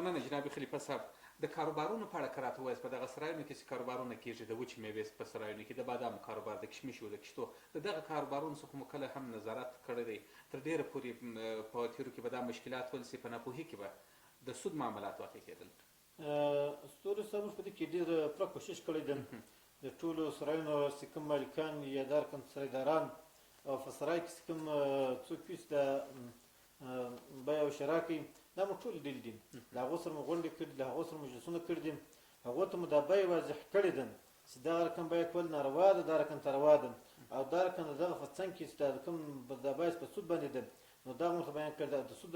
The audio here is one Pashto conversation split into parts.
مننه جناب خلیفه صاحب. د کاروبارونو په اړه که راته ووایاست، په دغه سرایونو کې چې کاروبارونه کېږي، د وچې مېوې په سرایونو کې د بادامو کاروبار، د کشمشو، د کښتو، د دغه کاروبارونو څخه مو کله هم نظارت کړی دی؟ تر ډېره پورې په تېرو کې به دا مشکلات ول چې په ناپوهي کې به د سود معاملات واقع کېدل. ستوري صاحب، موږ په دې کې ډېر پوره کوشش کړی دی. د ټولو سرایونو چې کوم مالکان یا دا رقم سرایداران او په سرای کې چې کوم څوک وي چې د بیع او شرا کوي، دا مو ټول لیدلي دي. له هغو سره مو غونډې کړي دي، له هغو سره مجلسونه کړي دي، هغو ته مو دا بیع واضح کړې ده چې دغه رقم بیع کول ناروا ده، دا رقم ته روا ده، او دا رقم د دغه په څنګ کې چې دا کوم دا بیع په سود باندې ده، نو دا مو ورته بیان کړل ده. د سود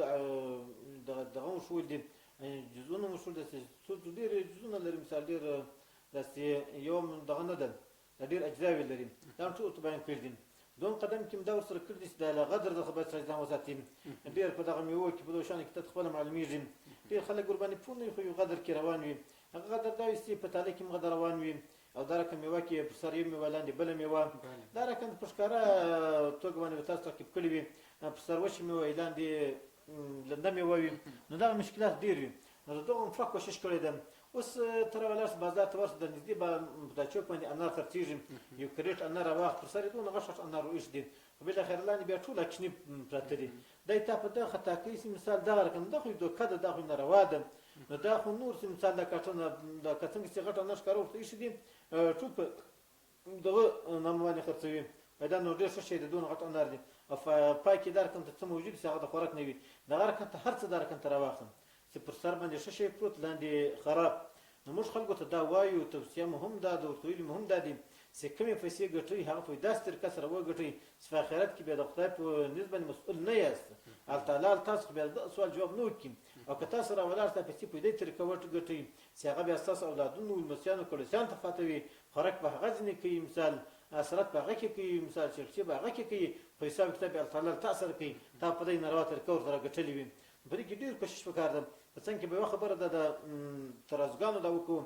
دغه دغه مو ښوول دي، جزونه مو ښوول دي چې سود ډېر جزونه لري، مثال ډېر داسې یو دغه نه ده، دا ډېر اجزاوې لري، دا ټول ورته بیان کړي دي. دوم قدم کې دا ورسره کړي دي چې دا له غدر څخه باید سړی ځان وساتي. ډېر په دغه میوو کې، په دغو شیانو کې ته خپله معلومیږي، ډېر خلک ورباندې پوه نه وي، خو یو غدر کې روان وي. هغه غدر دا وي چې په تاله کې هم غدر روان وي، او دا رقم میوه کې پر سر یو میوه، لاندې بله میوه، دا رقم په ښکاره توګه باندې به تاسو تعقیب کړي وي، په سر وچې میوه وي، لاندې لنده میوه وي، نو دغه مشکلات ډېر وي. نو د دغه مفرق کوشش کړی ده. اوس ته راولاړ شه، بازار ته ورشه، د نږدې به په دا چوک باندې انار خرڅېږي، یو کریټ انار راواخ، پر سر یې دونه غټ غټ انار ورایښي دي، خو بالاخره لاندې بیا ټول اکشني پراته دي. دی تا په دغه خطا کوي چې مثال دغه رقم، دا خو یې دوکه ده، دا خو یې ناروا ده. نو دا خو نور چې مثال دا کاټونه دا که څنګه چې غټ انار ښکاره ورته ایښي دي، ټول په دغه نامه باندې خرڅوي. دا نو ډېر ښه شی دی، دونه غټ انار دي، او پای کې دا رقم ته څه موجود چې هغه د خوراک نه وي، دغه رقم ته هر څه دا رقم ته راواخلم چې پر سر باندې ښه شی پروت، لاندې خراب. نو موږ خلکو ته دا وایو، توصیه مو هم دا ده، ورته ویلي مو هم دا دي چې کومې پیسې ګټئ هغه په داسې طریقه سره وګټئ چې په آخرت کې بیا د خدای په نزد باندې مسؤل نه یاست. الله تعالی تاسو خو بیا د سوال جواب نه وکړي. او که تاسو را ولاړ دا پیسې په دې طریقه وګټئ چې هغه بیا ستاسو اولادونو، لمسیانو، کړوسیانو ته پاته وي، خوراک په هغه ځینې کوي، مثال اثرات په هغه کې کوي، مثال چرچې په هغه کې کوي، خو حساب کتاب یې الله تعالی تا سره کوي، تا په دې ناروا طریقه ورته راګټلې وي. په دې کې ډېر کوشش پکار ده. په څنګ کې به یوه خبره ده، د ترازوګانو دا وکړو،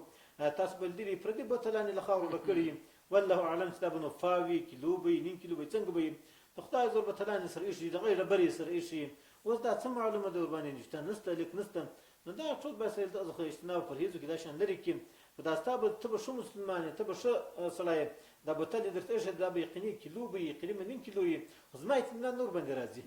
تاسو به لیدلي پردي بوتلان یې له خاورو ډک کړي، والله اعلم چې دا به نو فا وي، کیلو به وي، نیم کیلو به وي، څنګه به وي، د خدای زور بوتلان یې سره ایښي، دغه ډبرې یې سره ایښي، اوس دا څه معلومه ده ورباندې نشته، نشته لیک نشته. نو دا ټول باید سړی له ځخه اجتناب پرهېز وکړي، دا شیان لرې کړي. خو دا ستا به ته به ښه مسلمان یې، ته به ښه سړی یې، دا بوتل یې درته ایښی، دا به یقیني کیلو به وي، یقیني به نیم کیلو وي، خو زما اطمینان نه ورباندې راځي.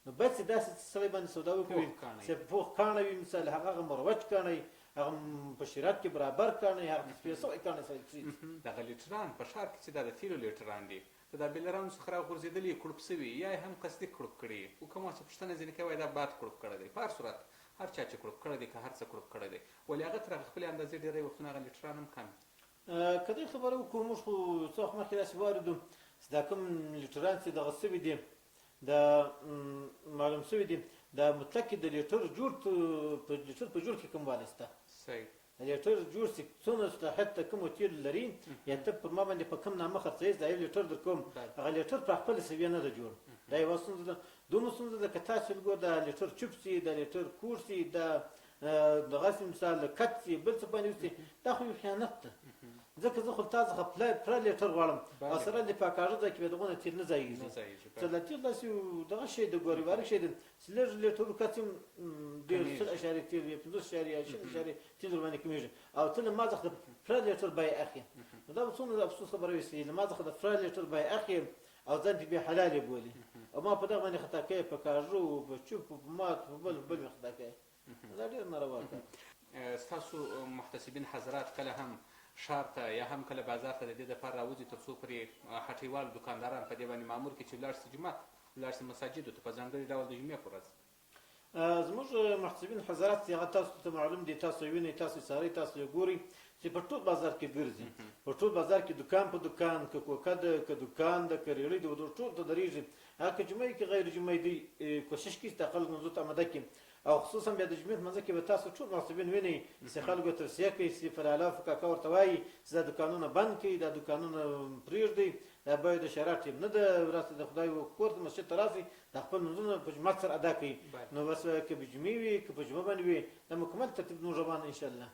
نو باید چې داسې سړی باندې سودا وکړي چې پوخ کاڼی وي، مثال هغه هغه مروج کاڼی، هغه په شریعت کې برابر کاڼی، هغه تصفیه شوی کاڼی سړی کښېږدي. دغه لیټران په ښار کې چې دا د تیلو لیټران دي، د دا بیلرانو څخه راغورځېدلي، کړوپ شوي یا یې هم قصدي کړوپ کړي او که ما څه پوښتنه ځینې کوي وایي دا باد کړوپ کړی دی. په هر صورت هر چا چې کړوپ کړی دی که هر څه کړوپ کړی دی، ولې هغه تر هغه خپلې اندازې ډېری وختونه هغه لیټران هم کم وي. که دې خبره وکړو، موږ خو څه وخت مخکې داسې واورېدو چې دا کوم لیټران چې دغه سوي دي، دا معلوم سوي دي، دا مطلق کې د لیټر جوړ په لیټر په جوړ کې کموالی شته. صحیح. د لیټر جوړ چې څونه صلاحیت ته کوم تیل لري، یا ته پر ما باندې په کوم نامه خرڅوې، دا یو لیټر در کوم، هغه لیټر په خپل سویه نه ده جوړ. دا یوه ستونزه ده. دومره ستونزه ده که تاسو وګورئ دا لیټر چوپ سي، دا لیټر کوږ سي، دا دغسې مثال کت سي، بل څه باندې وسي، دا خو یو خیانت ده. ځکه زه خو له تا څخه پوره لیټر غواړم او سره د پاکاږه ځای کې بیا دغونه تیل نه ځایېږي. څه له تیل داسې یو دغه شی د ګوري واري شی دی چې لږ لیټرو کڅ هم ډېر 100 اشاریه تیل یا 50 اشاریه یا 20 اشاریه تیل ورباندې کمېږي، او ته له ما څخه د پوره لیټر بیه اخلې. نو دا به څومره د افسوس خبره وي چې له ما څخه د پوره لیټر بیه اخلې او ځان دې بیا حلال یې بولي، او ما په دغه باندې خطا کوې، په کاږه، په چوپ، په مات، په بل بل مې خطا کوې. دا ډېر ناروا کار. ستاسو محتسبین حضرات کله هم ښار ته یا هم کله بازار ته د دې لپاره راوځي تر څو پرې هټیوال دوکانداران په دې باندې مامور کړي چې ولاړ سي جومات، ولاړ سي مساجدو ته، په ځانګړي ډول د جمعې پر ورځ؟ زموږ محتسبین حضرات چې هغه تاسو ته معلوم دي، تاسو یې وینئ، تاسو یې څارئ، تاسو یې ګورئ چې په ټول بازار کې ګرځي، په ټول بازار کې دوکان په دوکان، که کوکه ده، که دوکان ده، که ریړۍ ده، ودو ټول ته درېږي. هغه که جمعه وي که غیر جمعه دی، کوشش کوي چې دا خلک لمونځو ته اماده کړي. او خصوصا بیا د جمعې په منځ کې به تاسو ټول محتسبین وینئ چې خلکو توصیه کوي چې فلاله فکاکا ورته وایي چې دا دوکانونه بند کړئ، دا دوکانونه پرېږدئ، دا باید د شرع ټیم نه ده، راسئ د خدای و کور ته مسجد ته راسئ، دا خپل لمونځونه په جومات سره ادا کړئ. نو بس که په جمعې وي که په جمعه باندې وي، دا مکمل ترتیب زموږ روان ان شاءالله.